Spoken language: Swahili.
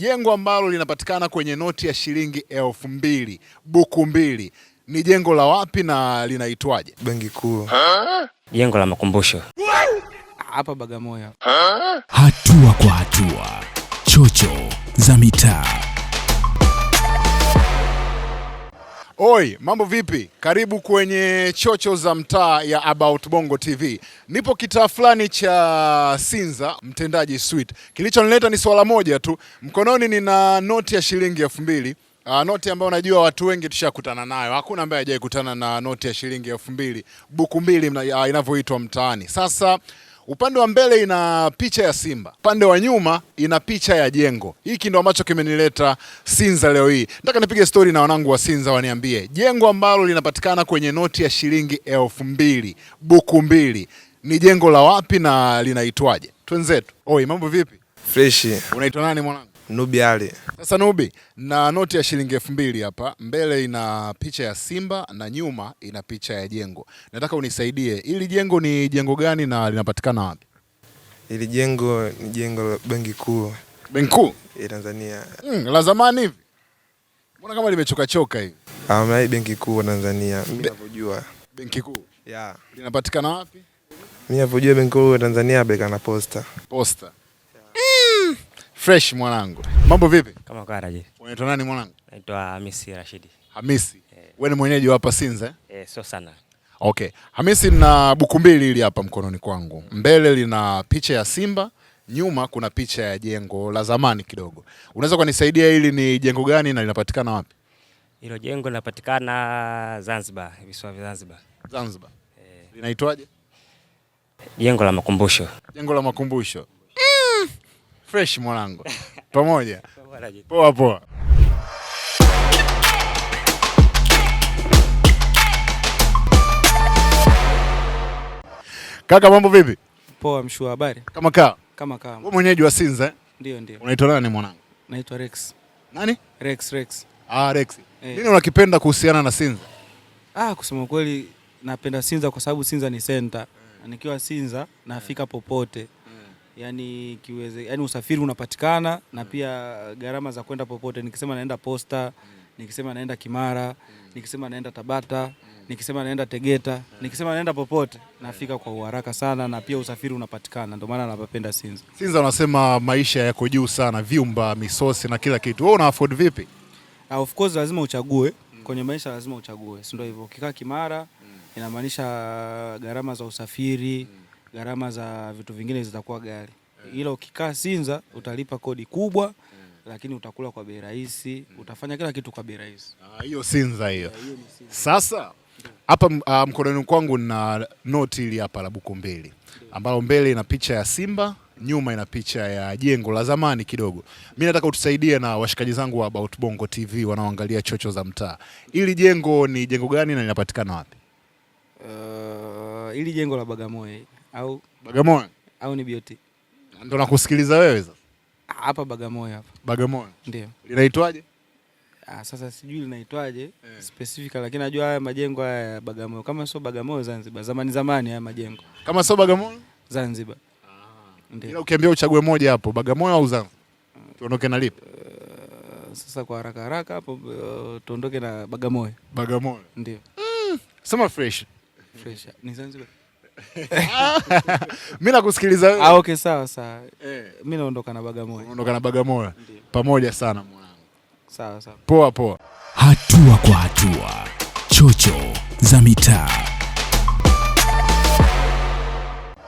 Jengo ambalo linapatikana kwenye noti ya shilingi 2000 buku mbili ni jengo la wapi na linaitwaje? Benki Kuu. Jengo la makumbusho. Hapa Bagamoyo. Hatua kwa hatua, chocho za mitaa. Oi, mambo vipi? Karibu kwenye chocho za mtaa ya About Bongo TV. Nipo kitaa fulani cha Sinza, Mtendaji Suite. Kilichonileta ni swala moja tu. Mkononi nina noti ya shilingi 2000. Noti ambayo najua watu wengi tushakutana nayo. Hakuna ambaye hajawahi kutana na noti ya shilingi 2000, buku mbili inavyoitwa mtaani. Sasa upande wa mbele ina picha ya simba, upande wa nyuma ina picha ya jengo. Hiki ndo ambacho kimenileta Sinza leo hii. Nataka nipige stori na wanangu wa Sinza waniambie jengo ambalo linapatikana kwenye noti ya shilingi 2000 buku mbili ni jengo la wapi na linaitwaje? Twenzetu. Oi, mambo vipi? Fresh. Unaitwa nani mwanangu? Nubi Ali. Sasa Nubi, na noti ya shilingi 2000 hapa mbele ina picha ya simba na nyuma ina picha ya jengo. Nataka unisaidie, hili jengo ni jengo gani na linapatikana wapi? Hili jengo ni jengo la Benki Kuu Benki Kuu ya Tanzania. La zamani hivi? Mbona kama limechoka choka hivi? Hii Benki Kuu ya Tanzania, mimi ninavyojua. Benki Kuu. Yeah. Linapatikana wapi? Mimi ninavyojua Benki Kuu ya Tanzania na Posta. Posta. Fresh mwanangu. Mambo vipi? Kama karaje. Unaitwa nani mwanangu? Naitwa Hamisi Rashidi. Hamisi. Wewe ni mwenyeji wa hapa Sinza eh? Sio sana. Okay. Hamisi, na buku mbili hili hapa mkononi kwangu. Mbele lina picha ya simba, nyuma kuna picha ya jengo la zamani kidogo. Unaweza kunisaidia hili ni jengo gani na linapatikana wapi? Hilo jengo linapatikana Zanzibar, visiwa vya Zanzibar. Zanzibar. Linaitwaje? Jengo la makumbusho. Jengo la makumbusho. Fresh mwanangu. Pamoja. Poa poa. Kaka, mambo vipi? Poa mshua, habari? Kama kaa. Kama kaa. Wewe mwenyeji wa Sinza eh? Ndio ndio. Unaitwa nani mwanangu? Naitwa Rex. Nani? Rex, Rex. Ah, Rex. Nini unakipenda kuhusiana na Sinza? Kusema kweli napenda Sinza kwa sababu Sinza ni center. Nikiwa Sinza nafika popote. Yaani kiweze, yani usafiri unapatikana na pia gharama za kwenda popote. Nikisema naenda Posta, nikisema naenda Kimara, nikisema naenda Tabata, nikisema naenda Tegeta, nikisema naenda popote nafika kwa uharaka sana na pia usafiri unapatikana, ndio maana napapenda Sinza. Sinza wanasema maisha yako juu sana, vyumba, misosi na kila kitu. Wewe una afford vipi? Of course lazima uchague kwenye maisha, lazima uchague, si ndio hivyo? Ukikaa Kimara inamaanisha gharama za usafiri, gharama za vitu vingine zitakuwa ghali. Ila ukikaa Sinza utalipa kodi kubwa, lakini utakula kwa bei rahisi, utafanya kila kitu kwa bei rahisi. Hiyo Sinza hiyo. Sasa hapa mkononi kwangu na noti hili hapa la buku mbili ambalo mbele ina picha ya simba, nyuma ina picha ya jengo la zamani kidogo. Mimi nataka utusaidie na washikaji zangu wa About Bongo TV wanaoangalia chocho za mtaa. Hili jengo ni jengo gani na linapatikana wapi? Hili jengo la Bagamoyo au Bagamoyo? Au ni BOT? Ndio nakusikiliza wewe sasa. Hapa Bagamoyo hapa. Bagamoyo. Ndio. Linaitwaje? Sasa sijui linaitwaje specific, lakini najua haya majengo haya ya Bagamoyo. Kama sio Bagamoyo Zanzibar. Zamani zamani haya majengo. Kama sio Bagamoyo? Zanzibar. Ndio. Ila ukiambia uchague moja hapo, Bagamoyo au Zanzibar? Tuondoke na lipi? Sasa kwa haraka haraka hapo tuondoke na Bagamoyo. Bagamoyo. Ndio. Sema fresh. Fresh. Ni Zanzibar. Mimi nakusikiliza wewe. Okay, sawa sawa. Mimi naondoka na Bagamoyo. Unaondoka na Bagamoyo. Pamoja sana mwanangu. Sawa sawa. Poa poa. Hatua kwa hatua, chocho za mitaa.